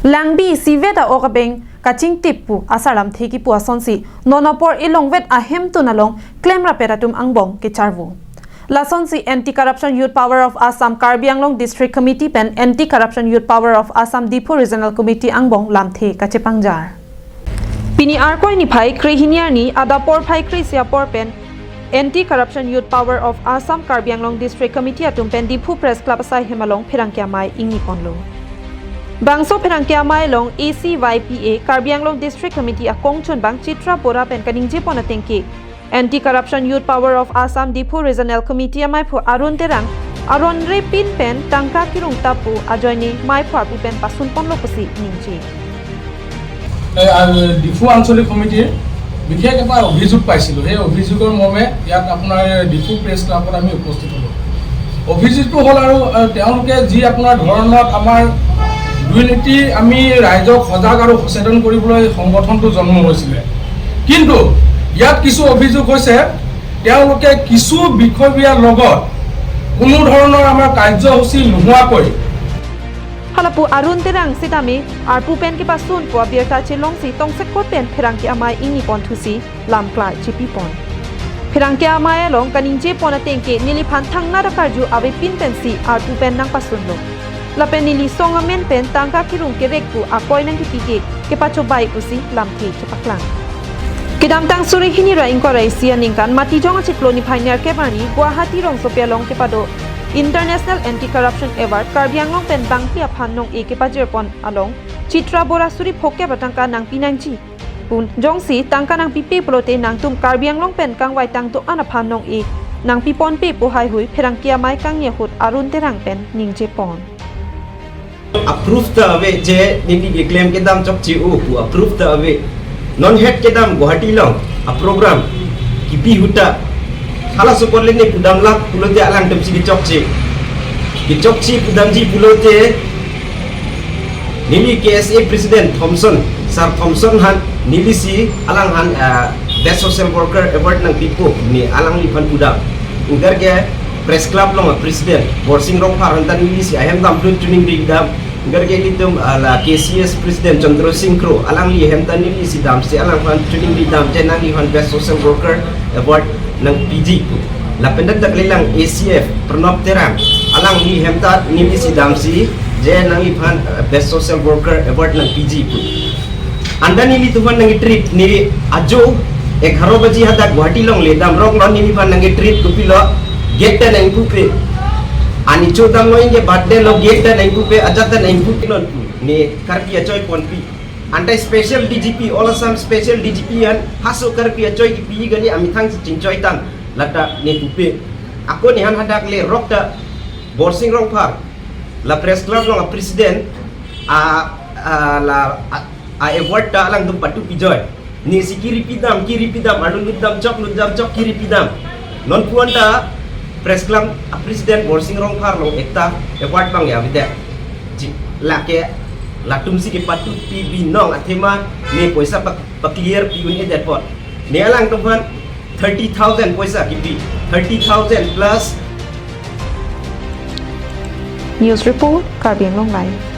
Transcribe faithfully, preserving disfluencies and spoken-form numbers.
Langbi isivet a-ok abeng kachingtip pu asar lamthe kipu asonsi non apor elongvet ahemtun along klemrapet atum angbong kecharvo. Lasonsi Anti-Corruption Youth Power of Assam Karbi Anglong District Committee pen Anti-Corruption Youth Power of Assam Diphu Regional Committee angbong lamthe kachepangjar. Pini Arkoi niphai krehini arni adap porphai kre-isi apor pen Anti-Corruption Youth Power of Assam Karbi Anglong District Committee atum pen Diphu Press Club asai hem along pherangke amei ingniponlo. Bangso pherangke amei along A C Y P A Karbi Anglong District Committee akongchunbang Chitra Bora pen kaningjepon atengke Anti-Corruption Youth Power of Assam Diphu Regional Committee ameiphu Arun Terang aron repin pen tangka kerung ta pu ajoine meiphu arpu pen pasunponlo pusi ningje. এই, আ, ডিফু আঞ্চলিক সমিতিৰ বিশেষ এটা অভিযোগ পাইছিলোঁ। সেই অভিযোগৰ মৰ্মে ইয়াত আপোনাৰ ডিফু প্ৰেছ ক্লাবত আমি উপস্থিত হ'লোঁ। অভিযোগটো হ'ল আৰু, আ, তেওঁলোকে যি আপোনাৰ ধৰণত আমাৰ দুৰ্নীতি আমি ৰাইজক সজাগ আৰু সচেতন কৰিবলৈ সংগঠনটো জন্ম হৈছিলে, কিন্তু ইয়াত কিছু অভিযোগ হৈছে তেওঁলোকে কিছু বিষয়ববীয়াৰ লগত কোনো ধৰণৰ আমাৰ কাৰ্যসূচী নোহোৱাকৈ Halapu Arun Terang sitame arpu pen kepasunpo abirta chelongsi tongsekot pen pherangke amei ingniponthusi lamklar chepipon. Pherangke amei along kaningjepon atengke neliphan thangnat akarju avepin pensi arpu pen nangpasunlo. Lapen neli song amen pen tangka kerung kerek pu akoi nangkepike kepachobei pusi lamthe kepaklang. Kedamtang suri hini ra ingkoi ra isi aningkan Matijong achiklo niphai nerkep arni Guwahati rongsopi along kepado International Anti-Corruption Award Karbi Anglong pen bangpi aphan nong-e kepajirpon along Chitra Bora suri phokep atangka nangpi nangji pu jongsi tangka nangpipe pulote nangtum Karbi Anglong pen kangvai tang do-an aphan nong-e nangpiponpe pu haihui pherangke amei kangni ahut Arun Terang pen ningjepon. A-proof ta ave je neli keklem kedam chokche o pu a-proof ta ave. Non het kedam Guwahati along a-program kipi ahut ta hala sokot le ne pudamlak pulote alangtumsi kechokche. Kechokche pudamji pulote neli K S A President Thomson, Sir Thomson aphan nelisi alangphan, ah, Best Social Worker Award nangpipo, ne alangliphan pudam. Anke press club along a-president Borsing Rongphar aphan ta nelisi ahem damthu chuning ri dam. Anke ilitum, ah, la K C S President Chandra Singh Kro, alangli ahem ta nelisi damsi alangphan chuning ri dam, je nangliphan Best Social Worker Award nangpiji pu. Lapen dak lelang A C F Pranab Terang, alangli ahem ta nelisi damsi je nangliphan, ah, Best Social Worker Award nangpiji pu. Anta nelitum aphan nang-treat, ne ajo egharo baji hadak Guwahati along le damrok non neliphan nang-treat kopilo gate ta nangpupe. Ani chodam lo inge birthday lo gate ta nangpupe, ajat ta nangpupe non pu. Ne Karbi achoi ponpi. Anta special D G P, All Assam special D G P aphan haso Karbi achoi kipi kali amethang chingchoi tang lata ne pupe. Ako nephan hadak le rok ta Borsing Rongphar, la press club along a-president, a, a, la, a, a-award ta alangtum patu pijoi. Nesi kiri pidam, kiri pidam, alu lutdam chok, lutdam chok, kiri pidam. Non puan ta press club a-president Borsing Rongphar along ekta award bang ya bide. Ji, lake, latumsi kepatu pi binong athema ne poisa pa, pa-clear pi un-edet apot. Ne alangtum aphan thirty thousand poisa kipi, thirty thousand plus. News report, Karbi Anglong Live.